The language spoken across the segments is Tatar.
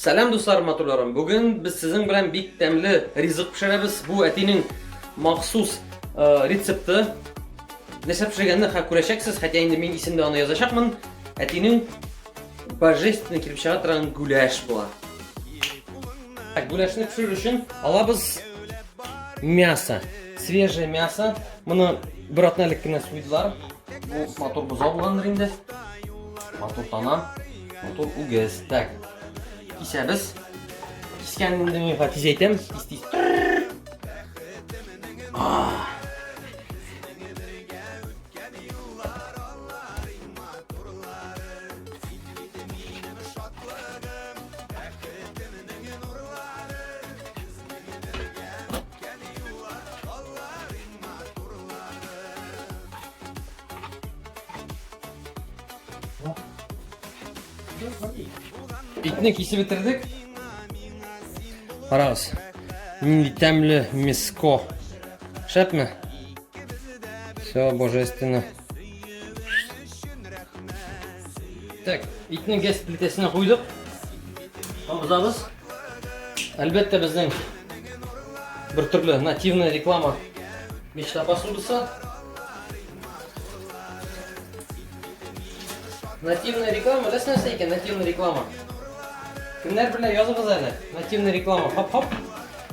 Сәлам дуслар, матурларым. Бүген без сезнең белән бик тәмле ризык пешерәбез. Бу әтинең махсус э, рецепты. Нәрсә пешергәнне хә күрәчәксез, хотя инде мин исемдә аны язачакмын. Әтинең божественный килеп чыга торган гуляш була. Так, гуляшны пешерү өчен алабыз мясо. Свежее мясо. Моны бер атна элек кенә суйдылар. Бу матур бозау булгандыр инде. Матур тана. Матур үгез. Так. Кисәбез. Кискән инде мин тиз әйтәм. Тиз-тиз. Итне кисеп бетердек. Карагыз. Нинди тәмле миско. Шәпме? Все божественно. Так, итне газ плитәсенә куйдык. Кабызабыз. Әлбәттә, безнең бер төрле нативная реклама Мечта посудасы. Нативная реклама, беләсез нәрсә икән нативная реклама? Кемнәр белә, языгыз әле. Нативная реклама. Хоп-хоп.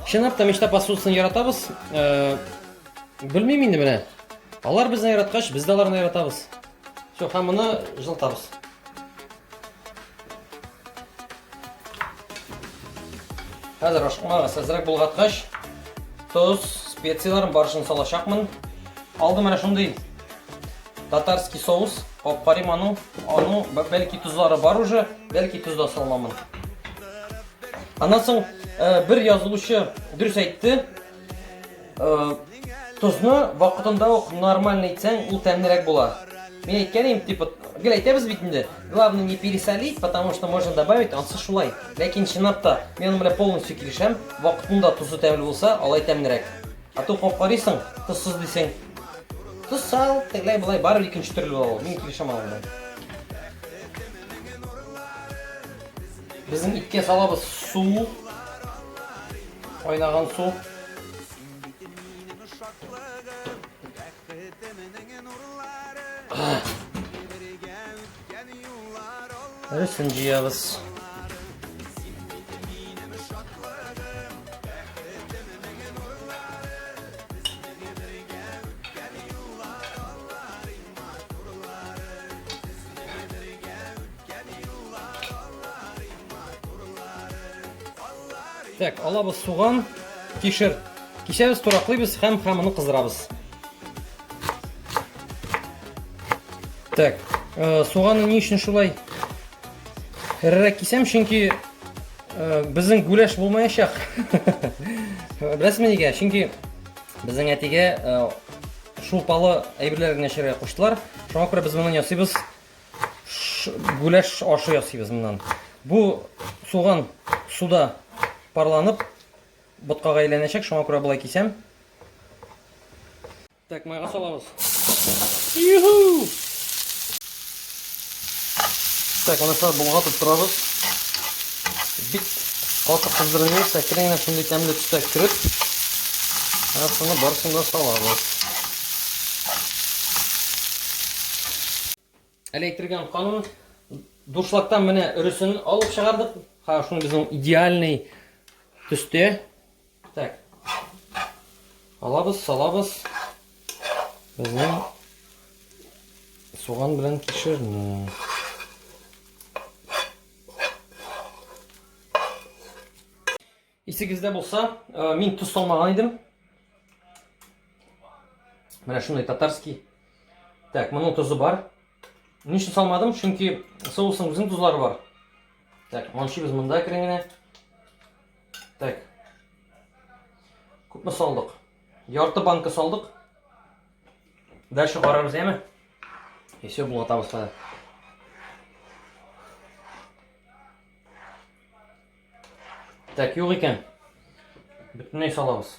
Чынлап та Мечта посудысын яратабыз. Э, белмим инде менә. Алар безне яраткач, без дә аларны яратабыз. Все, һәм моны җылытабыз. Хәзер ашыкмагыз, әзрәк болгаткач, тоз, специяләрен барысын салачакмын. Алдым менә шундый татарский соус. Кап карыйм аның, аның бәлки тозлары бар уже, бәлки тоз да салмамын. Аннан соң э, бер язылучы дөрес әйтте. Э, тозны вакытында ук нормально итсәң, ул тәмлерәк була. Мин әйткән идем, типа, гел әйтәбез бит инде, главное не пересолить, потому что можно добавить, ансы шулай. Ләкин чынлап та, мин аның белән полностью килешәм, вакытында тозы тәмле булса, алай тәмлерәк. А то кап карыйсың, тозсыз дисең. Тоз сал, тегеләй болай, барыбер икенче төрле була ул. Мин килешәм аның белән. Безнең иткә салабыз су. Кайнаган су. Ресен җыябыз. Так, алабыз суган, кишер. Кисәбез, тураклыйбыз һәм һәм моны кыздырабыз. Так, э, суганны ни өчен шулай эрерәк кисәм? Чөнки э, безнең гуляш булмаячак. Беләсезме нигә? Чөнки безнең әтигә э, шулпалы әйберләр генә эчәргә куштылар. Шуңа күрә без моны ясыйбыз. Гуляш ашы ясыйбыз моннан. Бу суган суда парланып боткага әйләнәчәк, шуңа күрә болай кисәм. Так, майга салабыз. Юху! Так, моны шулай болгатып торабыз. Бик каты кыздырмыйбыз, әкрен генә шундый тәмле төстә кереп, шуны барысын да салабыз. Әле әйтергә онытканмын, дуршлактан менә өресен алып чыгардык. Ха, шуны безнең идеальный төстә. Так. Алабыз, салабыз. Безнең суган белән кишерне. Исегездә булса, э, мин тоз салмаган идем. Менә шундый татарский. Так, моның тозы бар. Ни өчен салмадым? Чөнки соусның үзенең тозлары бар. Так, манчыйбыз монда әкрен генә. Так. Күпме салдык? Ярты банка салдык. Дальше карарбыз, яме? И все, булатабыз хәзер. Так, юк икән. Бөтенләй салабыз.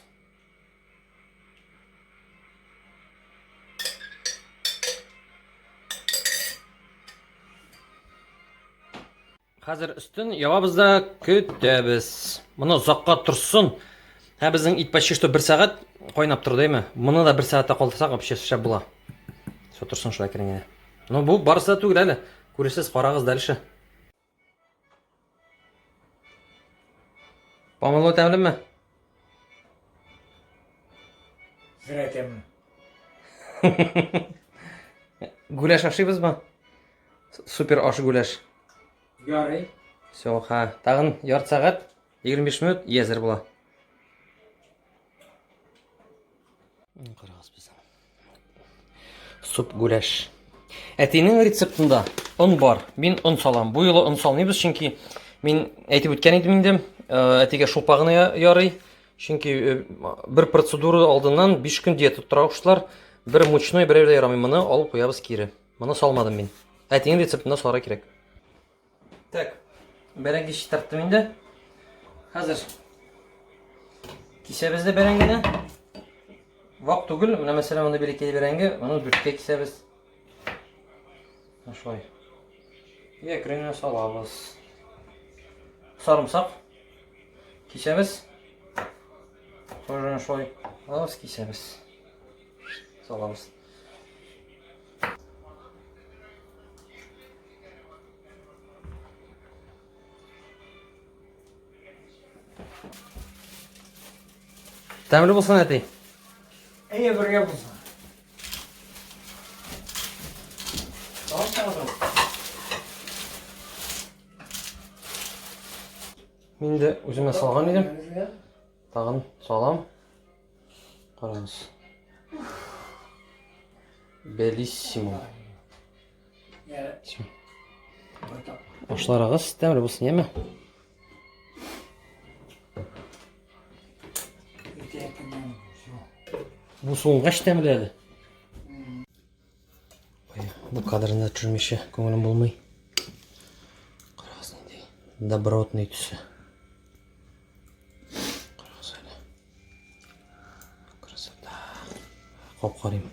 Хәзер өстен ябабыз да көтәбез. Моны озакка торсын. Ә безнең ит почти что бер сәгать кайнап торды, әйме? Моны да бер сәгатьтә калдырсак, вообще шәп була. Все торсын шулай әкрен генә. Ну, бу барысы да түгел әле. Күрерсез, карагыз дальше. Помело тәмлеме? Зря тәмле. Гуляш ашыйбызмы? Супер аш гуляш. Ярый. Все, ха. Тагын ярты сәгать, 25 минут и әзер була. Карагыз безнең. Суп гуляш. Әтинең рецептында он бар. Мин он салам. Бу юлы он салмыйбыз, чөнки мин әйтеп үткән идем инде, э, әтигә шулпа гына ярый. Чөнки э, бер процедура алдыннан 5 көн диета тотарга куштылар. Бер мучной, бер дә ярамый. Моны алып куябыз кире. Моны салмадым мин. Әтинең рецептында салырга кирәк. Так, бәрәңге чистарттым инде. Хәзер кисәбез дә бәрәңгене. Вак түгел, менә мәсәлән, монда бәләкәй бәрәңге, моны дүрткә кисәбез. Менә шулай. И әкрен генә салабыз. Сарымсак кисәбез. Тоже шулай алабыз, кисәбез. Салабыз. Тәмле булсын, әти. Әйе, бергә булсын. Мин дә үземә салган идем. Тагын салам. Карагыз. Белиссимо. Ашларыгыз тәмле булсын, яме? Бу суынгач тәмле әле. Ой, бу кадрны төшермичә күңелем булмый. Карагыз нинди добротный төсе. Карагыз әле. Красота. Кап карыйм.